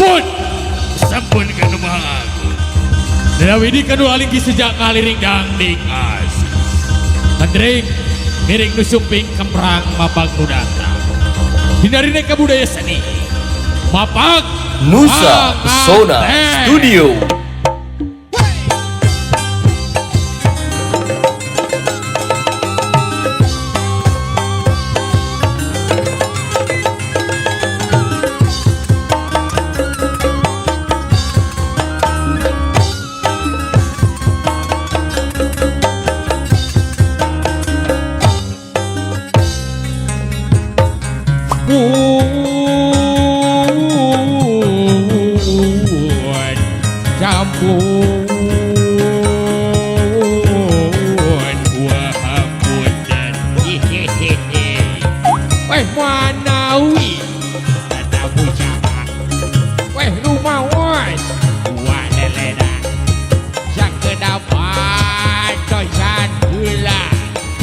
Sampun. Sampun ka nu Maha Agung. Dawidi kanu alinggi sejak ngaliring dangding as. Mandring miring nu sumping kemprang mapag nu datang. Dinarine ka budaya seni. Mapag Nusa Pesona Studio.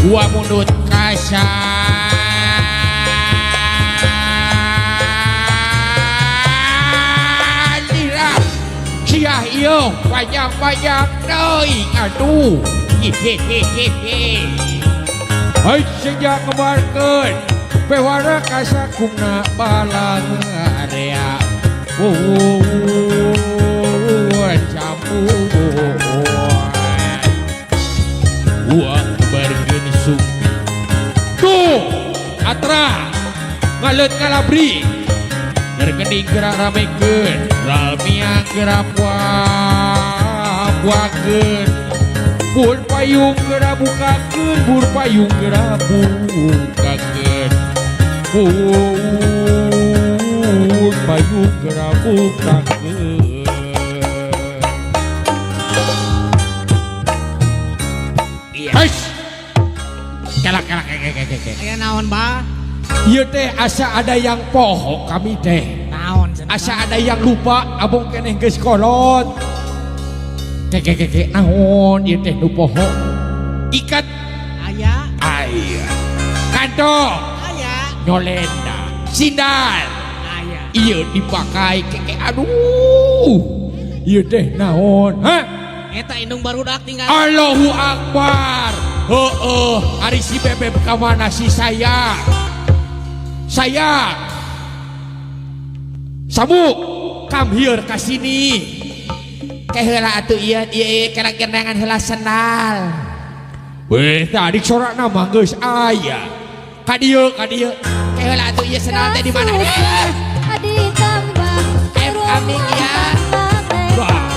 Gua mundut kasalira siah ieu panjang-panjang teuing aduh hehehehe hai sejak ngebarkeun pewara kasakumna balang area campur gua bargeun sumpi tuh atra ngaleut ngalabri derkening gerak ramekeun ralmiang gerak buakeun bur payung gerak bukakeun bur payung gerak bukakeun bur payung gerak bukakeun. Aya naon ba? Ieu teh asa ada yang poho kami teh. Naon cenah? Asa ada yang lupa abong keneh geus kolot. Keke naon ieu teh nu poho? Ikat aya. Aya. Kantong aya. Nyolenda. Sindal aya. Ieu dipakai keke aduh. Ieu teh naon? Hah? Eta indung barudak tinggal. Allahu Akbar. Heeh, ari si bebeb ka mana si saya? Saya. Samu, come here ka sini. Ke heula atuh ieu ieu kena gendangan heula sendal. Weh, tadi sorakna mah geus aya. Ka dieu, ka dieu. Ke heula atuh ieu sendal teh di mana? Em kami ya. Wah.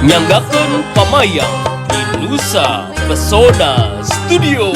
Nyanggakeun pamayang di Nusa Pesona Studio.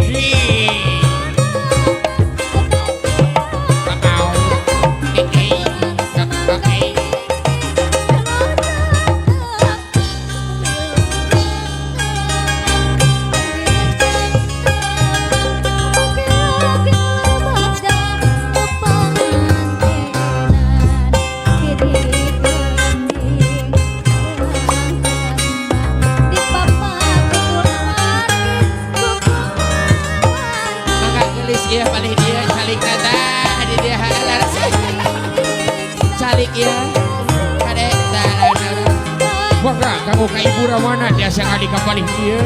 Hi. Kakao. Eh, eh. Kakao. Eh. Mangga gelis ieu palih dieu calik tah di dieu halar. Calik ieu. Kade tah. Mangga kanggo ka Ibu Ramana tiasa ngali ka palih dieu.